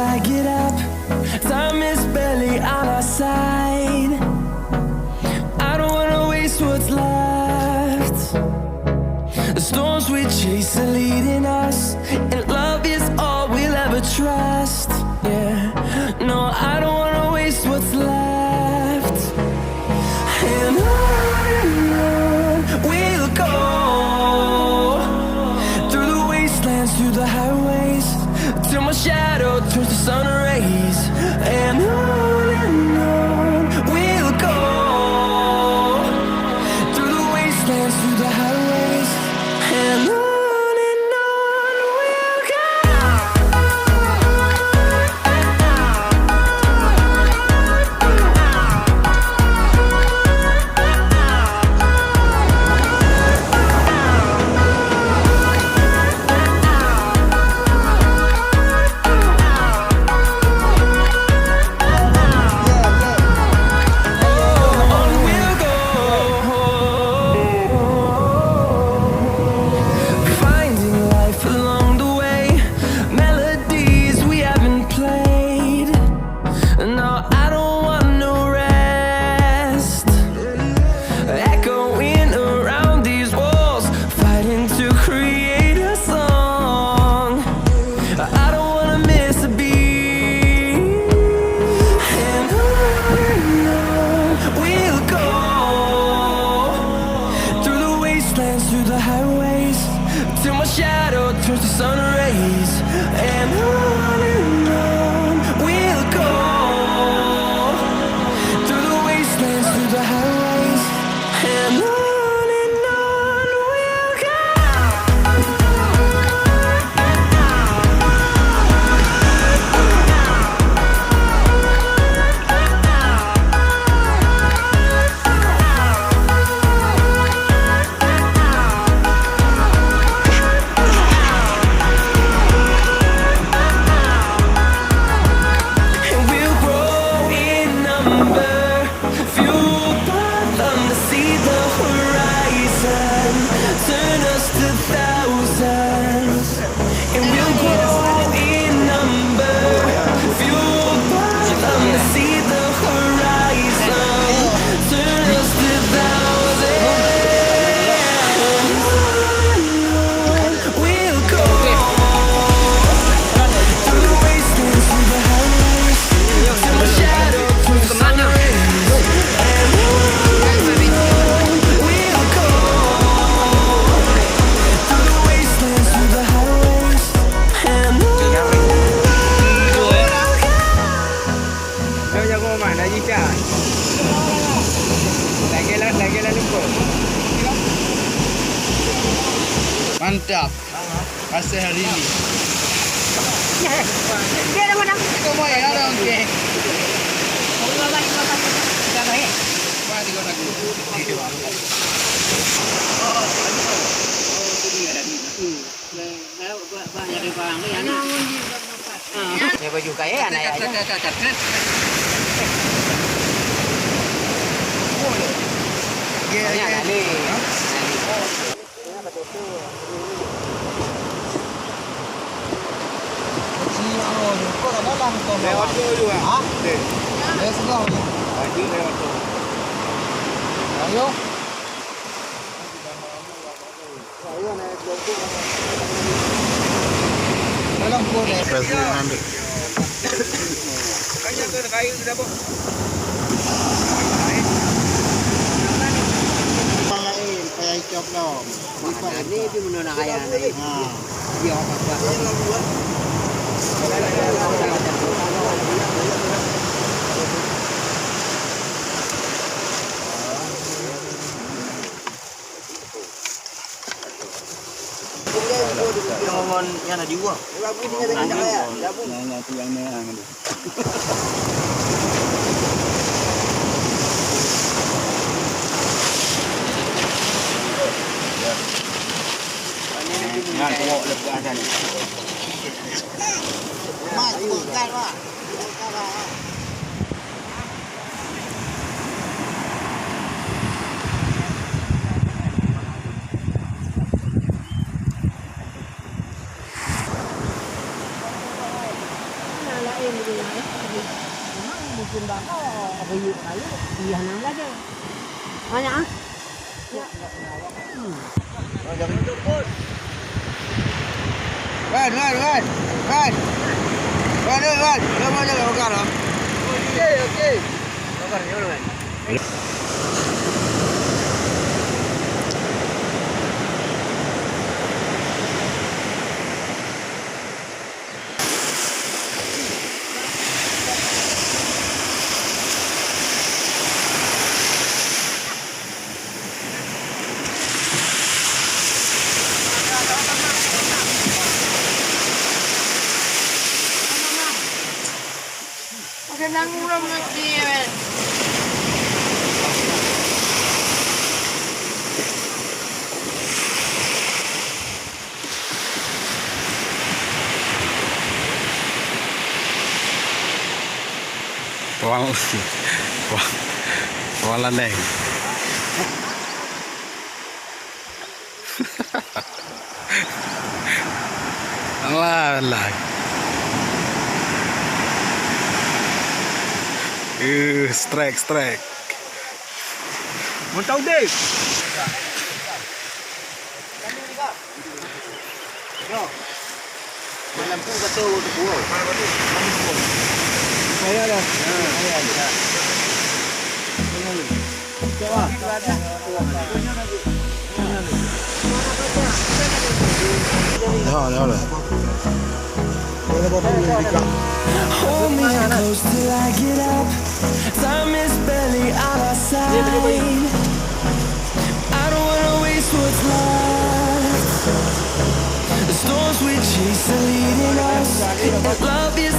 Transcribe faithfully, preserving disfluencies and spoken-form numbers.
I get up, time is barely on our side. I don't wanna waste what's left. The storms we chase are leading us, and love is all we'll ever trust. Yeah, no, I don't wanna waste what's left. And on and on we'll go, through the wastelands, through the highways, till my shadow turns to sun rays. And on and on we'll go, through the wastelands, through the highways, and on and on we'll go. Finding life along the way, melodies we haven't played. No, I don't want no rest. Echoing around these walls, fighting to create a song. I don't wanna miss a beat. And on and on we'll go, through the wastelands, through the highways, till my shadow turns to sun rays. And on and on we'll go, through the wastelands, through the highways, and on and on we'll go. And we'll grow in number, fueled by them to see the horizon, turn us to thousands. And we'll grow in number, fueled by them to see the horizon, turn us to thousands. We'll go through the wastelands, through the highways, till my shadow turns to sun rays. And on we'll go, through the wastelands, through the highways, and on. Lôn jago mah, dah jicak. Lagèe lah, lagèe lah lumpur. Mantap. Pasal hari ni. Dia dah mana? Kau mau ya, dah, okey. Wah, tiga lagu. Nyan baju kaya anak ayah. Nyan ada. Lewat tu juga. Ha? Okey. Lewat sebelah. Ayo. Ngon nyang na jiwoe. Nyang, nyang tu nyang na. Nyang tuwoe lepas kan. Mak, tuwoe kan, Mak. Mungkin bak kau, apa yuk kali, iya nang lagi. Banyak ah. Ya. Hmm. Wan, wan, wan. Wan. Wan, wan, wan. Wan, wan, wan. Okey, okey. Wang, wang, wang laneng. Alah, alah. Eh, strike, strike. Mantap deh. Malam tu kata orang tu. Saya dah. Saya dah. Dah, dah, dah. Hold me close till I get up. Time is barely on our side. I don't wanna waste what's left. The storms we chase are leading us, and love is